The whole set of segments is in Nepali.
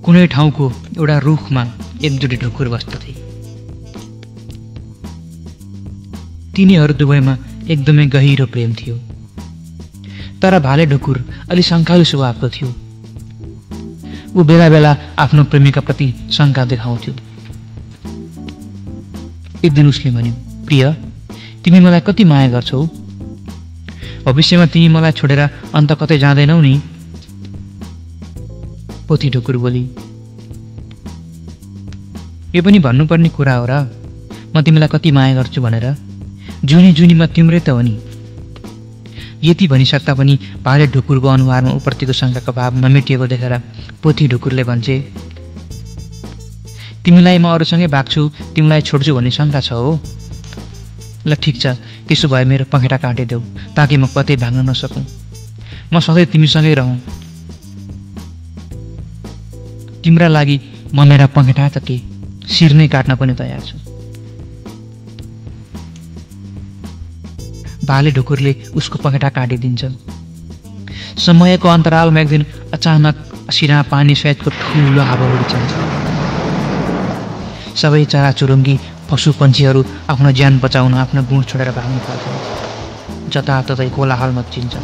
कुनै ठाउँको एउटा रुखमा एकजोडी ढुकुर बस्दथे। तिनीहरू दुवैमा एकदमै गहिरो प्रेम थियो। तर भाले ढुकुर अलि शङ्कालु स्वभावको थियो। ऊ बेला बेला आफ्नो प्रेमिकाप्रति शङ्का देखाउँथ्यो। एक दिन उसले भन्यो, प्रिय, तिमी मलाई कति माया गर्छौ? भविष्यमा तिमी मलाई छोडेर अन्त कतै जाँदैनौ नि? पोथी ढुकुर बोली, यो पनि भन्नुपर्ने कुरा हो र, म तिमीलाई कति माया गर्छु भनेर? जुनी जुनीमा तिम्रै त हो नि। यति भनिसक्दा पनि भाले ढुकुरको अनुहारमा उप्रतिको शङ्काको भाव नमेटिएको देखेर पोथी ढुकुरले भन्छे, तिमीलाई म अरूसँगै भाग्छु, तिमीलाई छोड्छु भन्ने शङ्का छ हो? ल ठिक छ, त्यसो भए मेरो पखेटा काटिदेऊ ताकि म कतै भाग्न नसकौँ। म सधैँ तिमीसँगै रहँ। तिम्रा लागि म मेरा पखेटा त के शिर नै काट्न पनि तयार छु। भाले ढुकुरले उसको पखेटा काटिदिन्छ। समयको अन्तरालमा एक दिन अचानक सिरामा पानी सहितको ठुलो हावाहुरी चल्छ। सबै चराचुरुङ्गी पशु पन्छीहरू आफ्नो ज्यान बचाउन आफ्नो गुण छोडेर भाग्न थाल्छन्। जताततै कोलाहल मच्चिन्छ।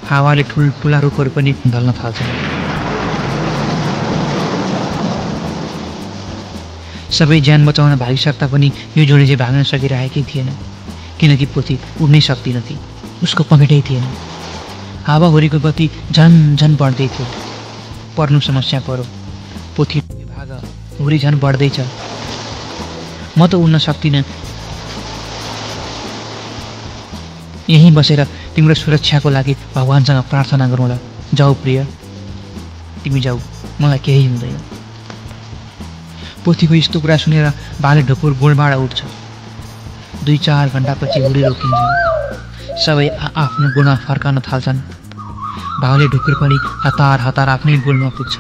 हावाले ठुल्ठुला रुखहरू पनि ढल्न थाल्छन्। सबै ज्यान बचाउन भागिसक्दा पनि यो जोडी चाहिँ भाग्न सकिरहेकै थिएन, किनकि पोथी उड्नै सक्दिनथी। उसको पखेटै थिएन। हावाहुरीको गति झन झन बढ्दै थियो। पर्नु समस्या पर्यो। पोथी भाग, हुरी झन बढ्दैछ। म त उड्न सक्दिनँ। यहीँ बसेर तिम्रो सुरक्षाको लागि भगवान्सँग प्रार्थना गरौँला। जाऊ प्रिय, तिमी जाऊ, मलाई केही हुँदैन। पोथीको यस्तो कुरा सुनेर भाले ढुकुर गुणबाट उठ्छ। 2-4 घन्टापछि हुरी रोकिन्छ। सबै आफ्नो गुणमा फर्कन थाल्छन्। भाले ढुकुर पनि हतार हतार आफ्नै गुणमा पुग्छ।